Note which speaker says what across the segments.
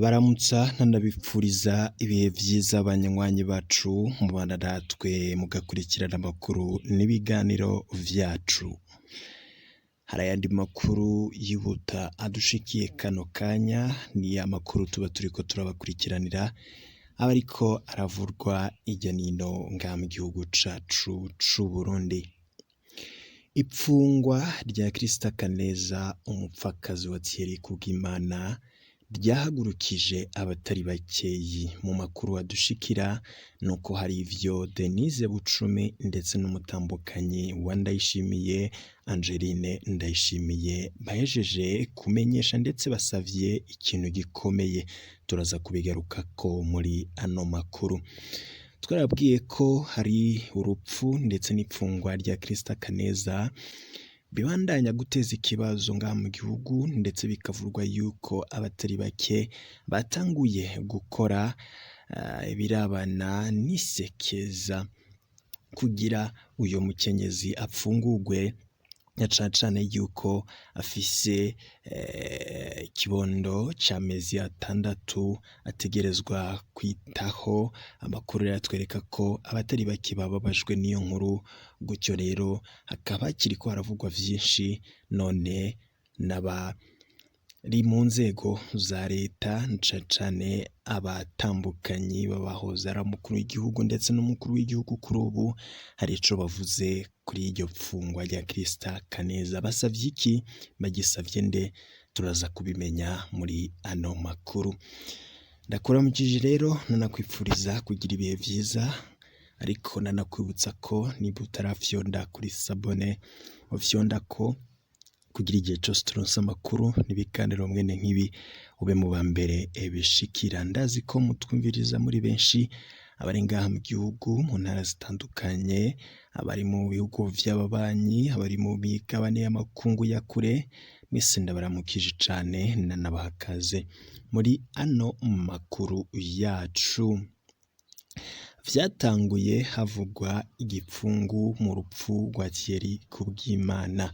Speaker 1: Ndabaramutsa ndanabipfuriza ibihe vyiza banywanyi bacu mubana natwe mugakurikirana amakuru n'ibiganiro vyacu. Hari ayandi makuru yihuta adushikiye kano kanya, ni ya makuru tuba turiko turabakurikiranira aba ariko aravurwa hirya nino ngaha mu gihugu cacu c'Uburundi. Ipfungwa rya Christa Kaneza umupfakazi wa Thierry Kubwimana ryahagurukije abatari bakeyi. Mu makuru adushikira nuko hari ivyo Denise Bucumi ndetse n'umutambukanyi wa Ndayishimiye Angeline Ndayishimiye bahejeje kumenyesha ndetse basavye ikintu gikomeye, turaza kubigarukako muri ano makuru. Twarabwiye ko hari urupfu ndetse n'ipfungwa rya Christa Kaneza bibandanya guteza ikibazo ngaha mu gihugu ndetse bikavurwa yuko abatari bake batanguye gukora ibirabana n'isekeza kugira uyo mukenyezi apfungurwe na cane cane yuko afise ikibondo c'amezi 6 ategerezwa kwitaho. Amakuru rero atwereka ko abatari bake bababajwe n'iyo nkuru, gutyo rero hakaba hakiriko haravugwa vyinshi none n'abari mu nzego za leta na cane cane abatambukanyi b'abahoze ari umukuru w'igihugu ndetse n'umukuru w'igihugu kuri ubu hari ico bavuze kuri iryo pfungwa rya Christa Kaneza. Basavye iki? Bagisavye nde? Turaza kubimenya muri ano makuru. Ndakuramukije rero nanakwipfuriza kugira ibihe vyiza, ariko nanakwibutsa ko niba utarafyonda kuri sabone ufyondako kugira igihe cose turonse amakuru n'ibiganiro mwene nk'ibi ube mu ba mbere bishikira. Ndazi ko mutwumviriza muri benshi, abari ngaha mu gihugu mu ntara zitandukanye, abari mu bihugu vy'ababanyi, abari mu migabane y'amakungu ya kure, mwese ndabaramukije cane nanabaha ikaze muri ano makuru yacu. Vyatanguye havugwa igipfungu mu rupfu rwa Thierry Kubwimana.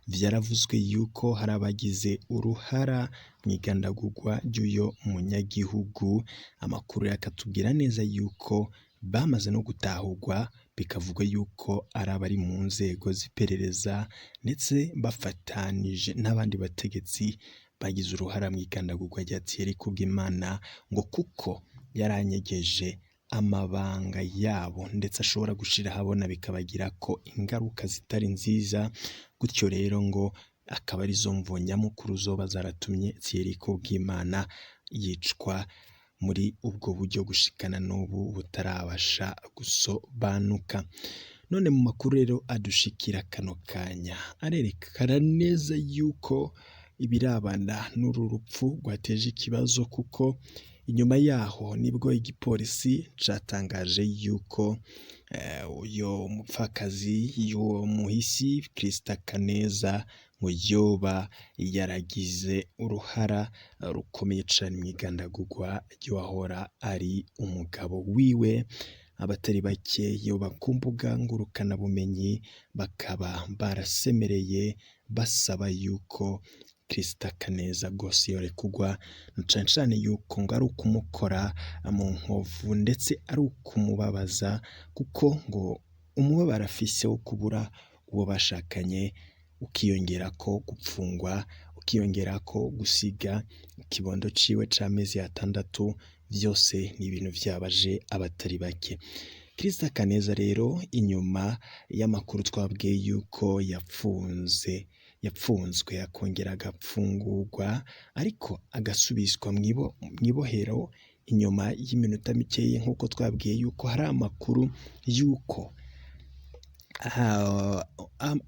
Speaker 1: Vyaravuzwe yuko hari abagize uruhara mw'igandagurwa ry'uyo munyagihugu, amakuru akatubwira neza yuko bamaze no gutahurwa, bikavugwa yuko ari abari mu nzego z'iperereza ndetse bafatanije n'abandi bategetsi bagize uruhara mw'igandagurwa rya Thierry Kubwimana, ngo kuko yaranyegeje amabanga yabo ndetse ashobora gushira ahabona bikabagirako ingaruka zitari nziza, gutyo rero ngo akaba arizo mvo nyamukuru zoba zaratumye Thierry Kubwimana yicwa muri ubwo buryo gushikana n'ubu butarabasha gusobanuka. None mu makuru rero adushikira kano kanya arerekana neza yuko ibirabana n'uru rupfu rwateje ikibazo, kuko inyuma yaho nibwo igipolisi catangaje yuko uyo mupfakazi y'uwo muhisi Christa Kaneza ngo yoba yaragize uruhara rukomeye cane mw'igandagurwa ry'uwahora ari umugabo wiwe. Abatari bake yoba ku mbuga ngurukanabumenyi bakaba barasemereye basaba yuko Christa Kaneza rwose yorekurwa, na cane cane yuko ngo ari ukumukora mu nkovu ndetse ari ukumubabaza, kuko ngo umubabaro afise wo kubura uwo bashakanye ukiyongerako gupfungwa, ukiyongerako gusiga ikibondo ciwe c'amezi 6, vyose ni ibintu vyabaje abatari bake. Christa Kaneza rero inyuma y'amakuru twabwiye yuko yapfunzwe akongera agapfungurwa, ariko agasubizwa mw'ibohero inyuma y'iminota mikeyi, nk'uko twabwiye yuko hari amakuru yuko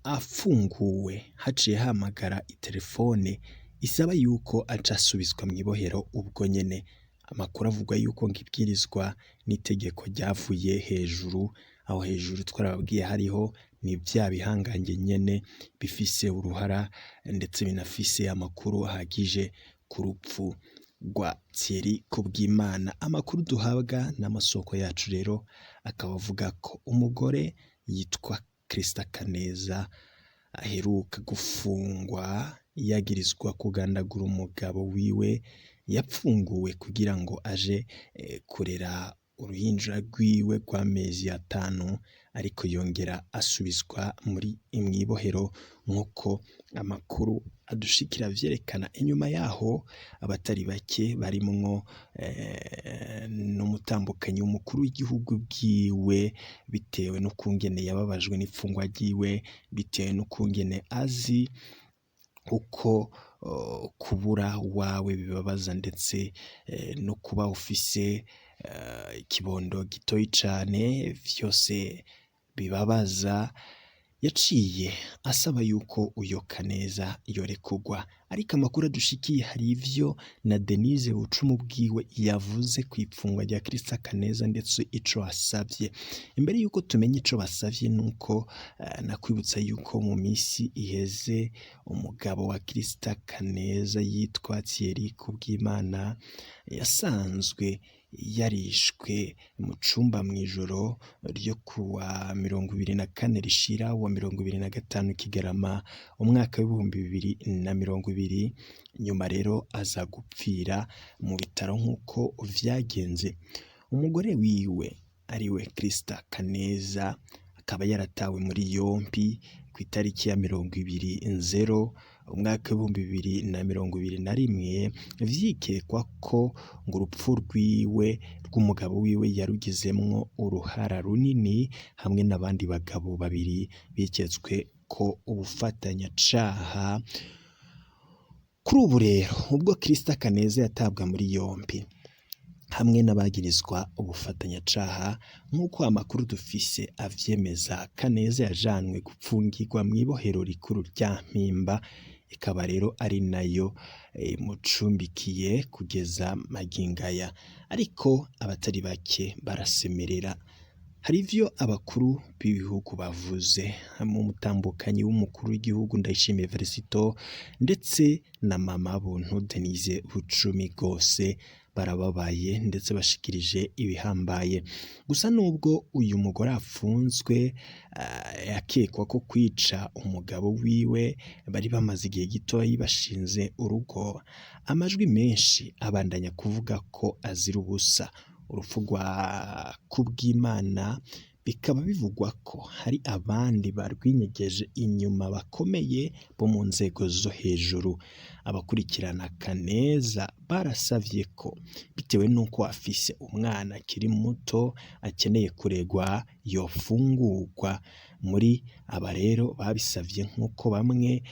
Speaker 1: afunguwe haciye hamagara iterefone isaba yuko aca asubizwa mw'ibohero ubwo nyene. Amakuru avuga yuko ngo ibwirizwa n'itegeko ryavuye hejuru, aho hejuru twarababwiye hariho ni vya bihangange nyene bifise uruhara ndetse binafise amakuru ahagije ku rupfu rwa Thierry Kubwimana. Amakuru duhabwa n'amasoko yacu rero akaba avuga ko umugore yitwa Christa Kaneza aheruka gufungwa yagirizwa kugandagura umugabo wiwe. Yapfunguwe kugira ngo aje kurera uruhinja rwiwe rw'amezi 5, ariko yongera asubizwa muri mw'ibohero nk'uko amakuru adushikira vyerekana. Inyuma yaho abatari bake barimwo n'umutambukanyi w'umukuru w'igihugu bwiwe, bitewe n'ukungene yababajwe n'ipfungwa ryiwe, bitewe n'ukungene azi uko kubura wawe bibabaza, ndetse no kuba ufise ikibondo gitoyi cane, vyose bibabaza. Yaciye asaba yuko uyo Kaneza yorekurwa, ariko amakuru adushikiye hari ivyo na Denise Bucumu bwiwe yavuze kw'ipfungwa rya Krista Kaneza ndetse ico asavye. Imbere yuko tumenya ico basavye, nuko nakwibutsa yuko mu misi iheze umugabo wa Krista Kaneza yitwa Thierry Kubwimana yasanzwe yarishwe mu cumba mw'ijoro ryo kuwa 24 rishira wa 25 Kigarama umwaka w'2020. Nyuma rero aza gupfira mu bitaro nk'uko vyagenze. Umugore wiwe ariwe Krista Kaneza akaba yaratawe muri yompi kw'itariki ya 20 Nzero umwaka w'2021, vyikekwa ko ngo urupfu rwiwe rw'umugabo wiwe yarugizemwo uruhara runini, hamwe n'abandi bagabo babiri biketswe ko ubufatanyacaha. Kuri ubu rero ubwo Krista Kaneza yatabwa muri yompi hamwe n'abagirizwa ubufatanyacaha, nk'uko amakuru dufise avyemeza, Kaneza yajanwe gupfungirwa mw'ibohero rikuru rya Mpimba, ikaba rero ari nayo imucumbikiye kugeza magingo aya. Ariko abatari bake barasemerera, hari ivyo abakuru b'ibihugu bavuze, hamwe umutambukanyi w'umukuru w'igihugu Ndayishimiye Varisito ndetse na mama Buntu Denise Bucumi, rwose barababaye ndetse bashikirije ibihambaye. Gusa nubwo uyu mugore afunzwe akekwa ko kwica umugabo wiwe bari bamaze igihe gitoyi bashinze urugo, amajwi menshi abandanya kuvuga ko azira ubusa. Urupfu rwa Kubwimana bikaba bivugwa ko hari abandi barwinyegeje inyuma bakomeye bo mu nzego zo hejuru. Abakurikirana Kaneza barasavye ko bitewe n'uko afise umwana akiri muto akeneye kuregwa yofungurwa. Muri aba rero babisavye, nk'uko bamwe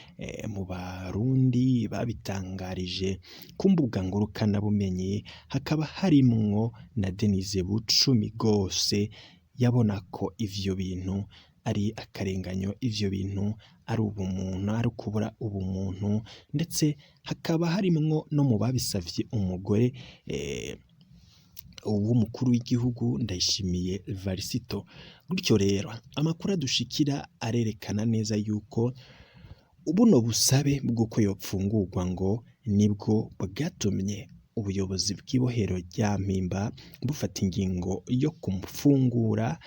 Speaker 1: mu Barundi babitangarije ku mbuga ngurukanabumenyi, hakaba harimwo na Denise Bucumi, rwose yabona ko ivyo bintu ari akarenganyo, ivyo bintu ari ubumuntu, ari ukubura ubumuntu, ndetse hakaba harimwo no mu babisavye umugore w'umukuru w'igihugu Ndayishimiye Varisito. Gutyo rero amakuru adushikira arerekana neza yuko buno busabe bw'uko yopfungurwa ngo nibwo bwatumye ubuyobozi bw'ibohero rya Mpimba bufata ingingo yo kumufungura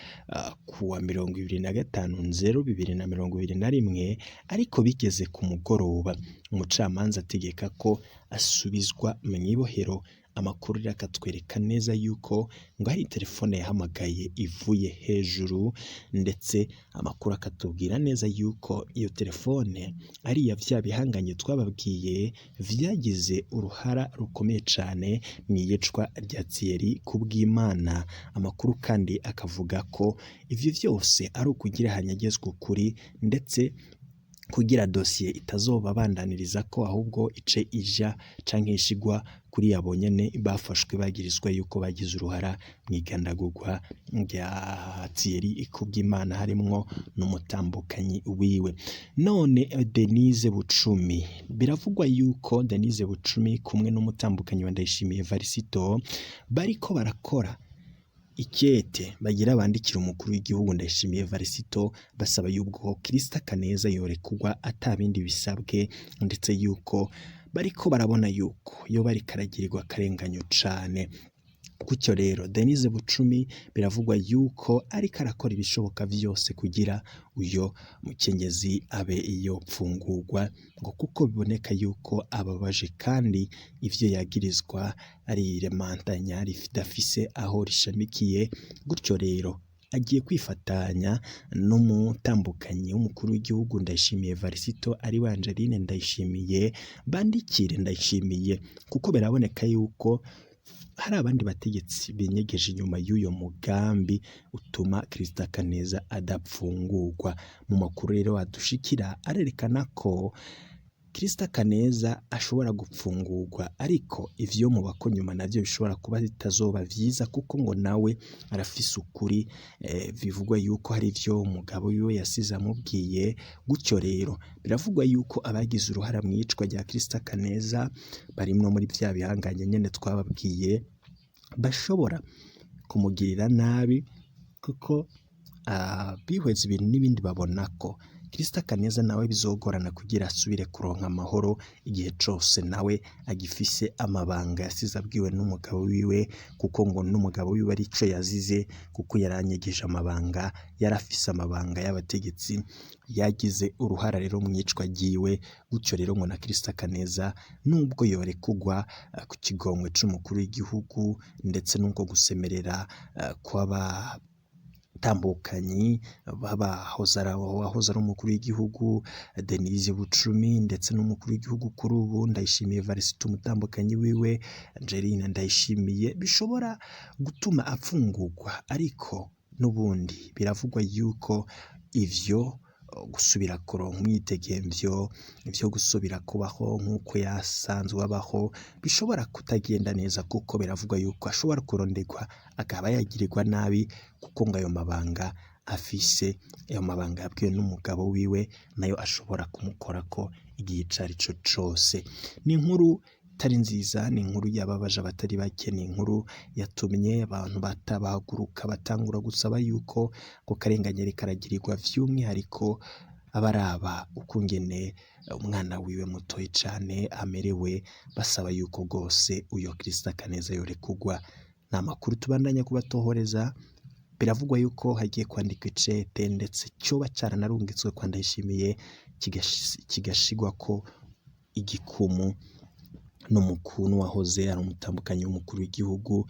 Speaker 1: kuwa 25 Nzero 2021, ariko bigeze ku mugoroba umucamanza ategeka ko asubizwa mw'ibohero. Amakuru rero akatwereka neza yuko ngo hari telefone yahamagaye ivuye hejuru, ndetse amakuru akatubwira neza yuko iyo telefone ari iya vya bihanganye twababwiye vyagize uruhara rukomeye cane mw'iyicwa rya Thierry Kubwimana. Amakuru kandi akavuga ko ivyo vyose ari ukugira hanyagezwe ukuri, ndetse kugira dosiye itazobabandaniriza ko, ahubwo ice ija canke ishigwa kuri abo nyene bafashwe bagirizwa yuko bagize uruhara mw'igandagurwa rya Thierry Kubwimana, harimwo n'umutambukanyi wiwe. None Denise Bucumi, biravugwa yuko Denise Bucumi kumwe n'umutambukanyi wa Ndayishimiye Varisito bariko barakora ikete bagira bandikira umukuru w'igihugu Ndayishimiye Varisito, basaba yuko Krista Kaneza yorekurwa atabindi bisabwe, ndetse yuko bariko barabona yuko yoba ariko aragirirwa akarenganyo cane. Gutyo rero Denise Bucumi biravugwa yuko ariko arakora ibishoboka vyose kugira uyo mukenyezi abe yopfungurwa, ngo kuko biboneka yuko ababaje kandi ivyo yagirizwa ari iremantanya ridafise aho rishamikiye. Gutyo rero agiye kwifatanya n'umutambukanyi w'umukuru w'igihugu Ndayishimiye Varisito, ariwe Angeline Ndayishimiye, bandikire Ndayishimiye, kuko biraboneka yuko hari abandi bategetsi binyegeje inyuma y'uyo mugambi utuma Christa Kaneza adapfungurwa. Mu makuru rero adushikira arerekana ko Christa Kaneza ashobora gupfungurwa, ariko ivyo mu bako nyuma navyo bishobora kuba bitazoba vyiza, kuko ngo nawe arafise ukuri, bivugwa yuko hari ivyo umugabo wiwe yasize amubwiye. Gutyo rero biravugwa yuko abagize uruhara mw'iyicwa rya Christa Kaneza barimwo muri vya bihanganye nyene twababwiye, bashobora kumugirira nabi, kuko bihweza ibintu n'ibindi babona ko Christa Kaneza nawe bizogorana kugira asubire kuronka amahoro igihe cose nawe agifise amabanga yasize abwiwe n'umugabo wiwe, kuko ngo n'umugabo wiwe arico yazize, kuko yaranyegeje amabanga, yarafise amabanga y'abategetsi, yagize uruhara rero mw'iyicwa ryiwe. Gutyo rero ngo na Christa Kaneza nubwo yorekugwa ku kigongwe c'umukuru w'igihugu ndetse n'ubwo gusemerera kw'aba tambukanyi babahoze ari umukuru w'igihugu Denise Bucumi ndetse n'umukuru w'igihugu kuri ubu Ndayishimiye Varisito, umutambukanyi wiwe Angeline Ndayishimiye, bishobora gutuma apfungurwa, ariko n'ubundi biravugwa yuko ivyo gusubira kuronka umwidegemvyo, ivyo gusubira kubaho nk'uko yasanzwe abaho bishobora kutagenda neza, kuko biravugwa yuko ashobora kuronderwa akaba yagirirwa nabi, kuko ngo ayo mabanga afise, ayo mabanga yabwiwe n'umugabo wiwe, nayo ashobora kumukorako igihe ico arico cose. Ni inkuru itari nziza, ni inkuru yababaje abatari bake, ni inkuru yatumye abantu batabahaguruka batangura gusaba yuko ako karengane karagirirwa, vy'umwihariko abaraba ukungene umwana wiwe mutoyi cane amerewe, basaba yuko rwose uyo Christa Kaneza yorekugwa. Ni amakuru tubandanya kubatohoreza. Biravugwa yuko hagiye kwandikwa icete, ndetse coba caranarungitswe kwa Ndayishimiye, kigashigwako igikumu n'umukuru wahoze ari umutambukanyi w'umukuru w'igihugu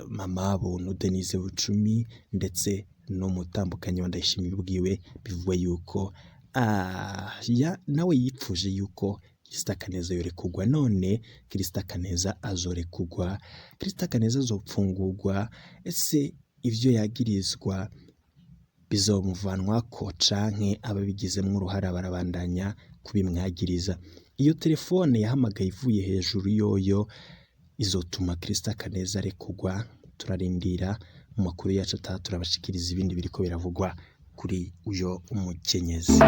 Speaker 1: mama Buntu Denise Bucumi, ndetse n'umutambukanyi wa Ndayishimiye ubwiwe. Bivugwa yuko nawe yipfuje yuko Christa Kaneza yorekugwa. None Christa Kaneza azorekugwa? Christa Kaneza azopfungurwa? Ese ivyo yagirizwa bizomuvanwako, canke ababigizemwo uruhara barabandanya kubimwagiriza? Iyo telefone yahamagaye ivuye hejuru yoyo izotuma Christa Kaneza arekugwa? Turarindira mu makuru yacu ataha turabashikiriza ibindi biriko biravugwa kuri uyo mukenyezi.